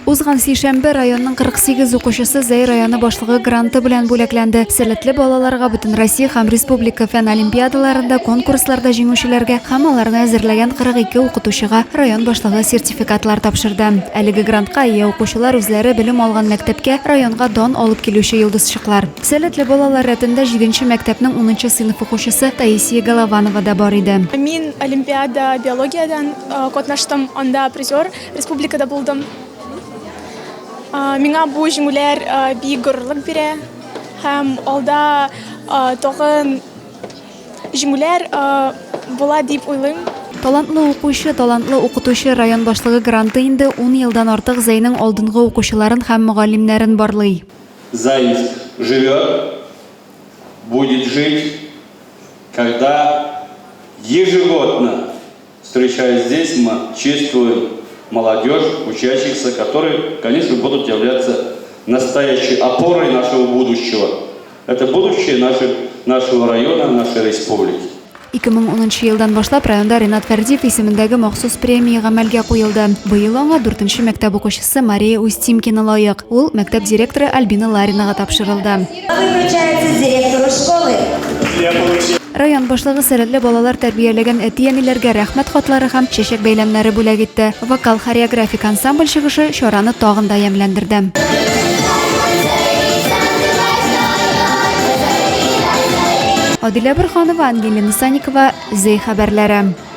Узган сейшәмбе районның 48 укучысы Зәй районы башлыгы гранты белән бүләкләнде. Сәләтле балаларга бөтен Россия һәм республика фән олимпиадаларында, конкурсларда җиңүчеләргә һәм аларны әзерләгән 42 укытучыга район башлыгы сертификатлар тапшырды. Әлеге грантка ия укучылар үзләре белем алган мәктәпкә районга дан алып килүче йолдызчыклар. Сәләтле балалар рәтендә 7нче мәктәпнең 10нчы сыйныф укучысы Таисия Голованова да бар иде. Мин олимпиада биологиядан катнаштым, анда призер республикада булдым. Миңа бу җиңүләр бик горурлык бирә һәм алда тагын җиңүләр була дип уйлыйм. Талантлы укучы, талантлы укытучы район башлыгы гранты инде 10 елдан артык Зәйнең алдынгы укучыларын һәм мөгаллимнәрен барлый. Заинск живет, будет жить, когда ежегодно, встречаясь здесь, мы чувствуем молодежь, учащихся, которые, конечно, будут являться настоящей опорой нашего будущего. Это будущее нашего района, нашей республики. 2010 елдан башлап районда Ринат Фәрдиев исемендәге махсус премия гамәлгә куелды. Быел аңа 4нче мәктәп укучысы Мария Устимкина лаек. Ул мәктәп директоры Альбина Ларинага тапшырылды. Вручается директору школы. Район башлыгы сәләтле балалар тәрбияләгән әти-әниләргә рәхмәт хатлары һәм чәчәк бәйләмнәре бүләк итте. Вокал-хореографик ансамбль чыгышы чараны тагын да ямьләндерде. Адилә Бирханова, Ангелина Санникова, Зәй хәбәрләре.